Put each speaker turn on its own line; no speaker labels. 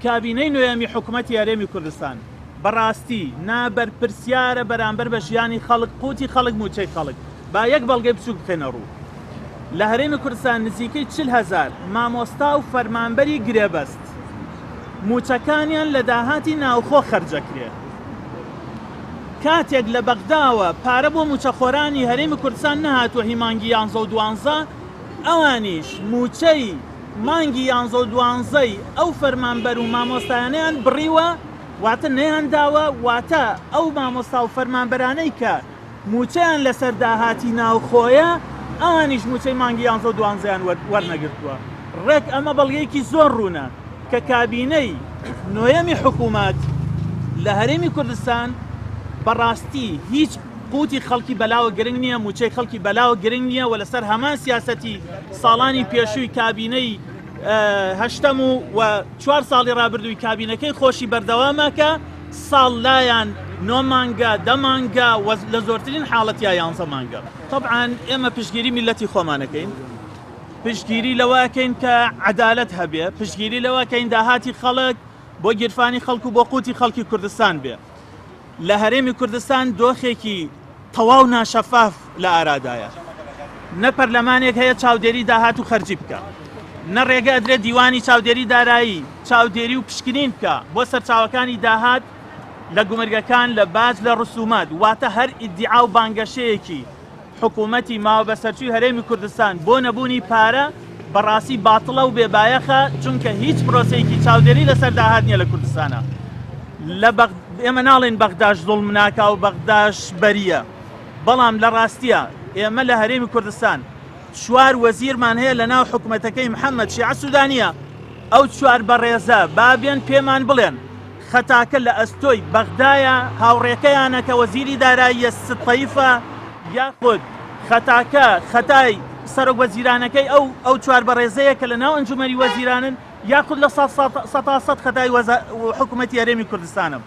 کابینەی نۆیەمی حکومەتی هەرێمی کوردستان بەڕاستی نابەرپرسیارە بەرامبەر بە ژیانی خەڵک، قوتی خەڵک، مووچەی خەڵک. با یەک بەڵگەی بچووک بخەینە ڕوو. لە هەرێمی کوردستان نزیکەی 40 هەزار مامۆستا و فەرمانبەری گرێبەست مووچەکانیان لە داهاتی ناوخۆ خەرجەکرێ. کاتێک لە بەغداوە پارە بۆ مووچەخۆرانی هەرێمی کوردستان نەهاتووە هی مانگی یانزە و دوانزە، ئەوانیش مووچەی مانگی یانزە و دوانزەی ئەو فەرمانبەر و مامۆستایانەیان بڕیوە، واتە نەیانداوە، واتە ئەو مامۆستا و فەرمانبەرانەی کە مووچەیان لەسەر داهاتی ناوخۆیە، ئەوانیش مووچەی مانگی یانزە و دوانزەیان وەرنەگرتووە. ڕێک ئەمە بەڵگەیەکی زۆر ڕوونە کە کابینەی نۆیەمی حکوومەت لە هەرێمی کوردستان بەڕاستی هیچ قوتی خەڵکی بەلاوە گرنگ نییە، مووچەی خەڵکی بەلاوە گرنگ نییە و لەسەر هەمان سیاسەتی ساڵانی پێشووی کابینەی هەشتەم و و چوار ساڵی ڕابردووی کابینەکەی خۆشی بەردەوامە کە ساڵ لایان نۆ مانگە، دە مانگە و لە زۆرترین حاڵەتیا یانزە مانگە. تەبعەن ئێمە پشتگیری میللەتی خۆمان ئەکەین، پشتگیری لەوە ئەکەین کە عەدالەت هەبێ، پشتگیری لەوە ئەکەین داهاتی خەڵک بۆ گیرفانی خەڵک و بۆ قوتی خەڵکی کوردستان بێ. لە هەرێمی کوردستان دۆخێکی تەواو ناشەفاف لە ئارادایە. نە پەرلەمانێک هەیە چاودێری داهات و خەرجی بکا، نە ڕێگە ئەدرێت دیوانی چاودێری دارایی چاودێری و پشکنین بکا بۆ سەرچاوەکانی داهات لە گومرگەکان، لە باج، لە ڕسومات، واتە هەر ئیدیعا و بانگەشەیەکی حکوومەتی ماوەبەسەرچووی هەرێمی کوردستان بۆ نەبوونی پارە بەڕاستی باتڵە و بێ بایەخە، چونکە هیچ پرۆسەیەکی چاودێری لەسەر داهات نییە لە کوردستانا. لە بەغ ئێمە ناڵێین بەغداش زوڵم ناکا و بەغداش بەرییە، بەڵام لە ڕاستیا ئێمە لە هەرێمی کوردستان چوار وەزیرمان هەیە لە ناو حکومەتەکەی محەممەد شیعە سوودانییە، ئەو چوار بەڕێزە با بێن پێمان بڵێن خەتاکە لە ئەستۆی بەغدایە هاوڕێکەیانە کە وەزیری داراییە ستەیفە یاخود خەتاکە خەتای سەرۆک وەزیرانەکەی ئەو ئەو چوار بەڕێزەیە کە لە ناو ئەنجومەنی وەزیرانن یاخود لە سەتا سەد خەتای حکوومەتی هەرێمی کوردستانە.